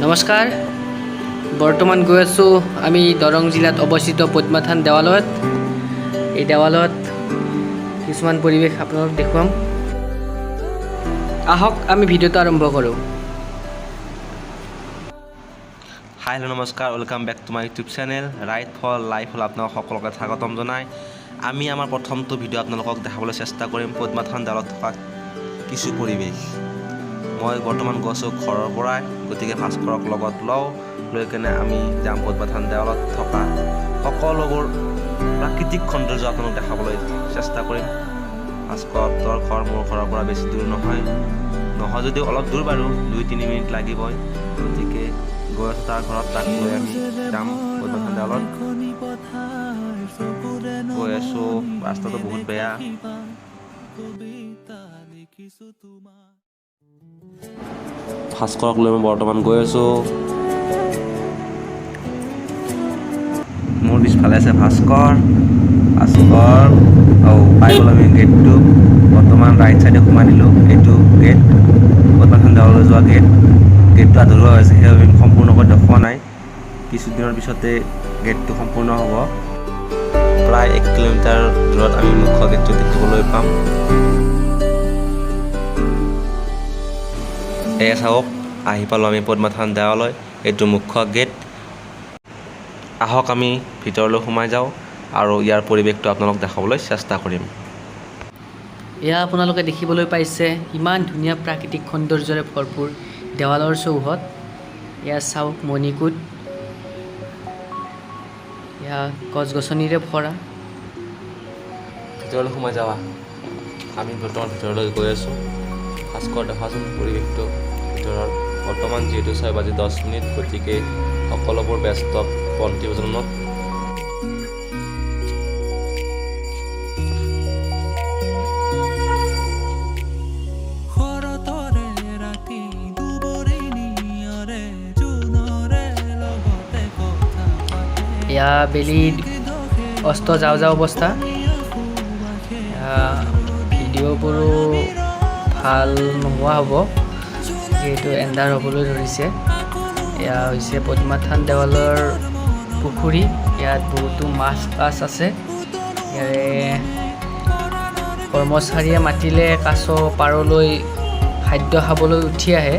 নমস্কাৰ। বৰ্তমান গৈ আছোঁ আমি দৰং জিলাত অৱস্থিত পদ্মাথান দেৱালয়ত। এই দেৱালয়ত কিছুমান পৰিৱেশ আপোনালোক দেখুৱাম। আহক, আমি ভিডিঅ'টো আৰম্ভ কৰোঁ। হাই, হেল্ল', নমস্কাৰ। Welcome back to my YouTube channel Right for Life হ'ল। আপোনালোক সকলোকে স্বাগতম জনাই আমি আমাৰ প্ৰথমটো ভিডিঅ' আপোনালোকক দেখাবলৈ চেষ্টা কৰিম পদ্মাথান দেৱালত থকা কিছু পৰিৱেশ। মই বৰ্তমান গৈছোঁ ঘৰৰ পৰাই, গতিকে ভাস্কৰক লগত লওঁ, লৈ কেনে আমি যাম পদ্মাথান দেৱালত থকা সকলোবোৰ প্ৰাকৃতিক সৌন্দৰ্য আপোনালোক দেখাবলৈ চেষ্টা কৰিম। ভাস্কৰৰ ঘৰ মোৰ ঘৰৰ পৰা বেছি দূৰ নহয়, নহয় যদিও অলপ দূৰ বাৰু, 2-3 মিনিট লাগিবই। গতিকে গৈ আছোঁ তাৰ ঘৰত, তাক লৈ আমি যাম পদ্মাথান দেৱালত গৈ আছোঁ। ৰাস্তাটো বহুত বেয়া। ভাস্কৰক লৈ মই বৰ্তমান গৈ আছোঁ। মোৰ পিছফালে আছে ভাস্কৰ। ভাস্কৰ, অ' পাই গ'লো আমি গেটটো। বৰ্তমান ৰাইট চাইডে সোমাই দিলোঁ। এইটো গেট, পদ্মাথান দেৱাললৈ যোৱা গেট। গেটটো আধৰুৱা হৈছে, সেইবাবে সম্পূৰ্ণকৈ দেখুওৱা নাই। কিছুদিনৰ পিছতে গেটটো সম্পূৰ্ণ হ'ব। প্ৰায় 1 কিলোমিটাৰ দূৰত আমি মুখ্য গেটটো দেখিবলৈ পাম। এয়া চাওক, আহি পালোঁ আমি পদ্মাথান দেৱালয়। এইটো মুখ্য গেট। আহক, আমি ভিতৰলৈ সোমাই যাওঁ আৰু ইয়াৰ পৰিৱেশটো আপোনালোক দেখাবলৈ চেষ্টা কৰিম। এয়া আপোনালোকে দেখিবলৈ পাইছে, ইমান ধুনীয়া প্ৰাকৃতিক সৌন্দৰ্যৰে ভৰপূৰ দেৱালৰ চৌহদ। এয়া চাওক মণিকূট, এয়া গছ গছনিৰে ভৰা। ভিতৰলৈ সোমাই যাবা। আমি বৰ্তমান ভিতৰলৈ গৈ আছোঁ। ভাস্কৰ, দেখাচোন পৰিৱেশটো ভিতৰৰ। বৰ্তমান যিহেতু 6 বাজি 10 মিনিট, গতিকে সকলোবোৰ ব্যস্ত বন্তি প্ৰজ্বলনত। শৰতৰে ৰাতি দুবৰি নিয়ৰে জোনৰে লগতে কথা পাতে। এয়া বেলি অস্ত যাওঁ যাওঁ অৱস্থা। এয়া ভিডিঅ'বোৰো ভাল নোহোৱা হ'ব, যিহেতু এন্ধাৰ হ'বলৈ ধৰিছে। এয়া হৈছে পদ্মাথান দেৱালয়ৰ পুখুৰী। ইয়াত বহুতো মাছ কাছ আছে। ইয়াৰে কৰ্মচাৰীয়ে মাতিলে কাছ পাৰলৈ খাদ্য খাবলৈ উঠি আহে।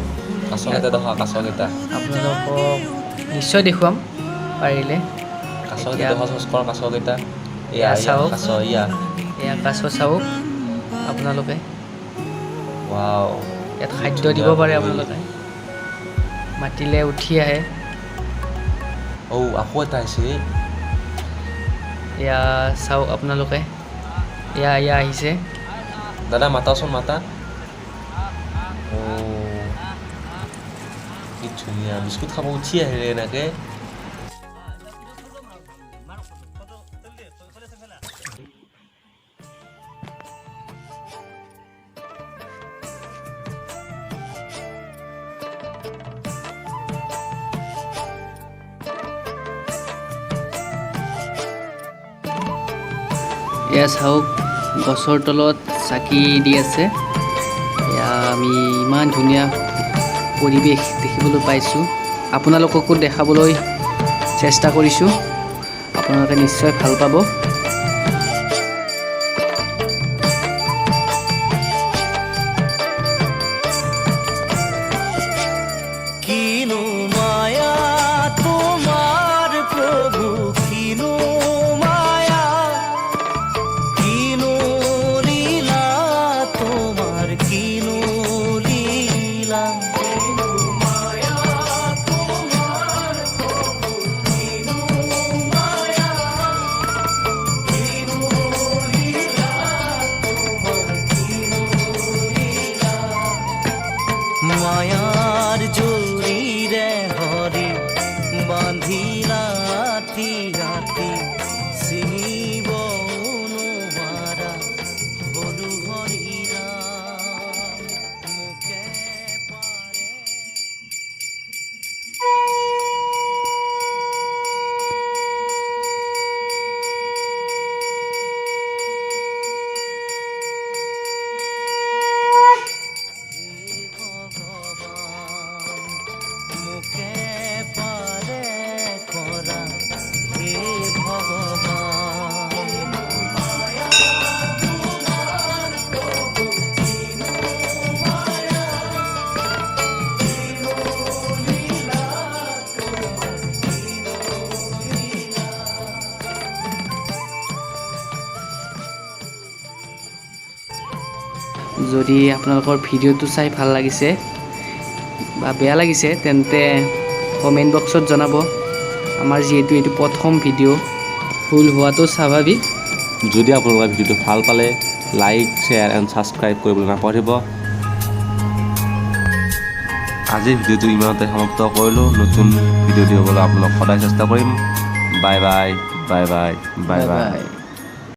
কাছকেইটা দেখা, কাছকেইটা। আপোনালোকক নিশ্চয় দেখুৱাম পাৰিলে। কাছকেইটা এতিয়া দেখা ভাস্কৰ, কাছকেইটা। এয়া এয়া, এয়া। চাওক। কাছ এয়া। এয়া কাছ চাওক আপোনালোকে। ৱাও! ইয়াত খাদ্য দিব পাৰে আপোনালোকে, মাতিলে উঠি আহে। ঔ, আকৌ এটা আহিছে। এয়া চাওক আপোনালোকে, এয়া এয়া আহিছে। দাদা, মাতাচোন, মাতা। অ' কি ধুনীয়া, বিস্কুট খাব উঠি আহিলে এনেকে। এয়া চাওক, গছৰ তলত চাকি দি আছে। এয়া আমি ইমান ধুনীয়া পৰিৱেশ দেখিবলৈ পাইছোঁ। আপোনালোককো দেখাবলৈ চেষ্টা কৰিছোঁ, আপোনালোকে নিশ্চয় ভাল পাব। কিনো মায়া তোমাৰ প্ৰভু, কিনো মায়া, কিনো লীলা তোমাৰ, কিনো লীলা। মায়াৰ জৰিৰে হৰি বান্ধিলা আটি আটি, ছিঙিব নোৱাৰা হলো হৰিৰাম মোকে পাৰে। ভগৱান মোকে যদি আপোনালোকৰ ভিডিঅ'টো চাই ভাল লাগিছে বা বেয়া লাগিছে, তেন্তে কমেণ্ট বক্সত জনাব। আমাৰ যিহেতু এইটো প্ৰথম ভিডিঅ', ভুল হোৱাটো স্বাভাৱিক। যদি আপোনালোকে ভিডিঅ'টো ভাল পালে, লাইক, শ্বেয়াৰ এণ্ড ছাবস্ক্ৰাইব কৰিবলৈ নাপাহৰিব। আজিৰ ভিডিঅ'টো ইমানতে সমাপ্ত কৰিলোঁ। নতুন ভিডিঅ' দিবলৈ আপোনালোক সদায় চেষ্টা কৰিম। Bye bye, bye bye, bye bye.